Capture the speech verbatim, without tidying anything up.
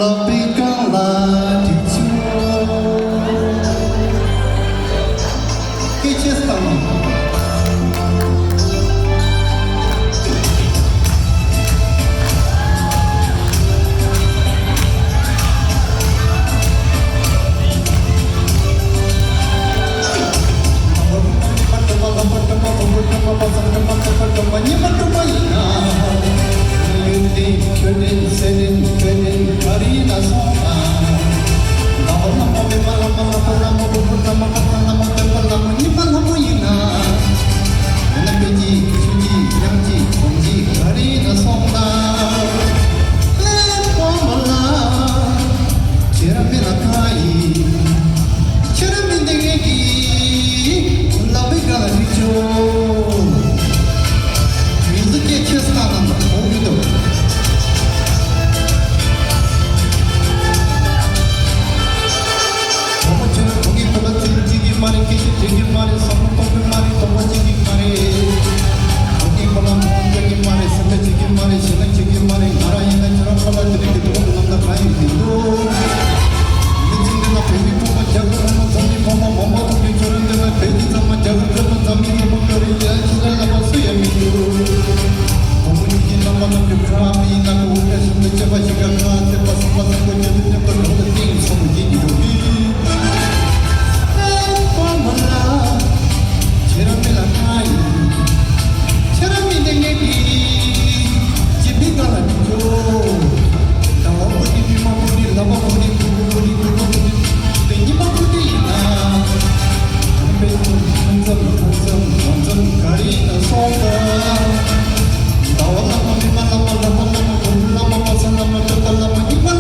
ལག་པའི་སྒང་ལ་བྲིས་ཆོག་སྐད་ཆ་བཏང་། ཁྱེད་རང་མི་ལ་ཁ་ཡིན། ཁྱེད་རང་མི་འདི་ངེད་ཀྱི་ལག་པའི་སྒང་ལ་བྲིས་ཆོག་མི་ཚེ་སྐད་ཆེ་ས་ནང་ལ་འོང་གི་འདུག་བུ་མོ་ཁྱེད་རང་གོ་གི་ཁོ་ལ་ཚིག་འགྲིག་གི་མ་རེད། སྐད་ཆ་འགྲིག་གི་མ་རེད། བསམ་བློ་གཏོང་གི་མ་རེད། དོགས་པ་བྱེད་ཀྱི་མ་རེད། གོ་གི་ཁོ་ལ་མོ་འཇོག་གི་མ་རེད། སེམས་པ་བྱེད་ཀྱི་མ་རེད། ཞེ་ན་བྱེད་ཀྱི་མ་རེད། ང་རང་ཡིན་ན་ཁྱེད་རང་ཁོ་ལ་དེ་རིང་གི་དོགས་པ་ལམ་ལ་གང་ཡིན་མི་འདུག་མི་ཚེ་འདི་ལ་བོད་མི་ཕོ་མོ་རྒྱ་གར་ཕོ་མོ་འཛམ་གླིང་ཕོ་མོ་མང་པོ་ཐུག་གི་ཁྱོད་རང་འདི་ལ་བོད་ཀྱི་ཚང་མ་རྒྱ་གར་ཕོ་མོ་འཛམ་གླིང་ཕོ་མོ་ཀ་རེ་ཡ་ཁྱེད་རང་ལ་མ་སུ་ཡ་མི་འདུག་བུ་མོ་གཉིས་ཀྱི་བླ་མ་རྣམས་ཀྱི་ཁ་མི་ཡིན་ན་ཁོ་འུ་ཀ་ཞིག་ཏུ་སྐྱེ་བ་ཞིག་ག་ཁ་ཚེ་པ་སུ་པ་སུ་པ་སྐྱེ་དུས་སྙམ་པ་གང་ལ་སྟེང་སོང་གི་ཉི་འགྲོ་གི། ཨེ་ཁོ་མ་ལ། ཁྱེད་རང་མི་ལ་ཁ་ཡིན། ཁྱེད་རང་མི་འདི་ངེད་ཀྱི་སྤྱི་པའི་སྒང་ལ་འགྲོ། ཟླ་བ་པོ་ཏི་པི་མ་པོ་ཏི་ལ་བ་པོ་ཏི་པུ་པུ་པོ་ཏི་པུ་པུ་པོ་ཏི་དེ་ཉི་མ་པོ་ཏི་ཡིན་ན། ཁམས་པའི་ཁམས་ཁམས་ཙམ་ཁམས་ཙམ་ཁམས་ཙམ་ག་རེ་ཡིན་ན་སོང་ད། ཟླ་བ་བླ་མ་མི་མ་བླ་མ་ལ་བ་བླ་མ་གོང་བུ་བླ་མ་པ་ས་བླ་མ་ཏོ་ཏ་བླ་མ་ཉི་མ།